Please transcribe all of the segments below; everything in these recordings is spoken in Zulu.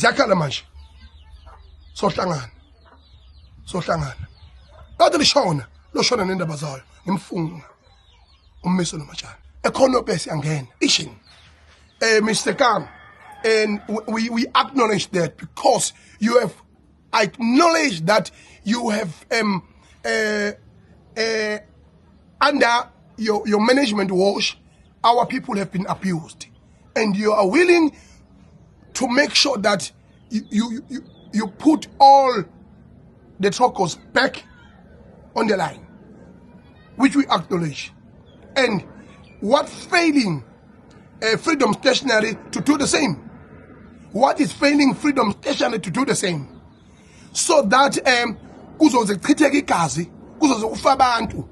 Ziyakhala manje. Sohlangana. Sohlangana. Kade lishona, loshona nendaba zayo. Ngimfunga. Ummiso nomatshana. Ekhona bese yangena. Ishin. Mr. Khan, and we acknowledge that because you have acknowledged that you have under your management watch, our people have been abused, and you are willing to make sure that you put all the truckers back on the line, which we acknowledge. And what failing Freedom Stationery to do the same? What is failing Freedom Stationery to do the same? So that kuzoze kuchitheke igazi, kuzoze kufa abantu,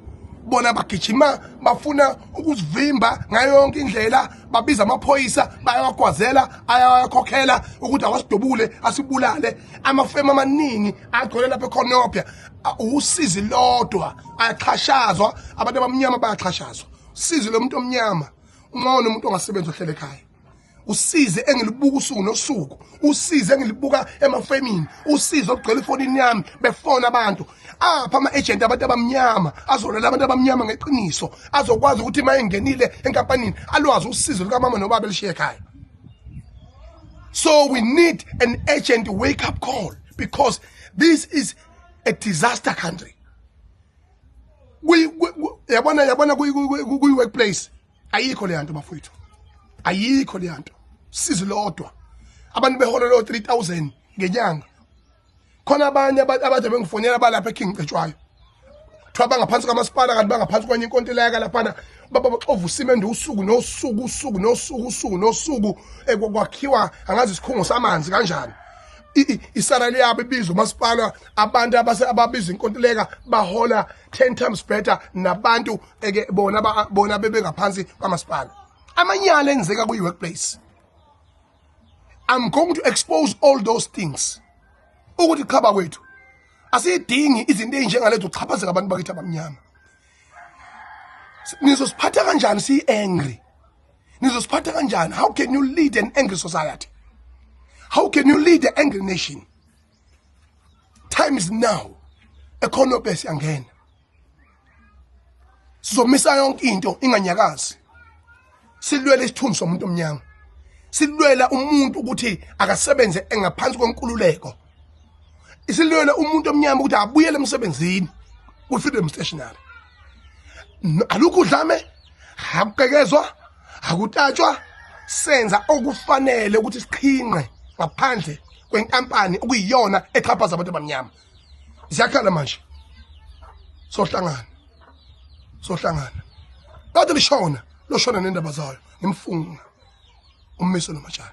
bona bagijima bafuna ukuzivimba ngayo yonke indlela, babiza amaphoyisa, bayawagwazela, ayawakhokhela ukuthi awasidubule asibulale. Amafemu amaningi agcwele lapha eKornopia, usizi lodwa, ayaxhashazwa abantu abamnyama, bayaxhashazwa. Usizi lomuntu omnyama ungcono umuntu ongasebenzi ohlele ekhaya. Usize engilibuka usuku nosuku, usize engilibuka emafemini, usize olugcwele efonini yami befona abantu. Apha ama-agent abantu abamnyama azolela abantu abamnyama ngeqiniso, azokwazi ukuthi uma engenile enkampanini alwazi usizo lukamama nobaba elishiye ekhaya. So we need an urgent wake up call because this is a disaster country. Yabona kuyi workplace ayikho le nto bafowethu, ayikho le nto. Sizi lodwa, abantu behola lo 3000 ngenyanga. Khona abanye abade bengifonela balapha eKing Cetshwayo, kuthiwa bangaphansi kamasipala kanti bangaphansi kwenye inkontileka laphana, baba baxova usimende usuku nosuku, usuku nosuku, usuku nosuku, kwakhiwa angazi isikhungo samanzi kanjani. Isalary yabo ibizwa umasipala. Abantu abase ababiza inkontileka bahola 10 times better nabantu eke bona bona bebengaphansi kwamasipala. Amanyala enzeka kuyi workplace. I'm going to expose all those things ukuthi qhaba kwethu, asiyidingi izinto ezinjengalezo uchaphazeka abantu bakithi abamnyama. Nizosiphatha kanjani siyi-angry? Nizosiphatha kanjani? How can you lead an angry society? How can you lead an angry nation? Time is now. Ekhona bese yangena, sizomisa yonke into inganyakazi, silwele isithunzi somuntu omnyama, silwela umuntu ukuthi akasebenze engaphansi kwenkululeko, silwele umuntu omnyama ukuthi abuyele emsebenzini ku-Freedom Stationery. Alukho udlame, akugekezwa, akutatshwa. Senza okufanele ukuthi siqhinqe ngaphandle kwenkampani okuyiyona exhaphaza abantu abamnyama. Ziyakhala manje. Sohlangana, sohlangana. Kade lishona, loshona nendaba zayo. Ngimfunga ummiso nomatshana.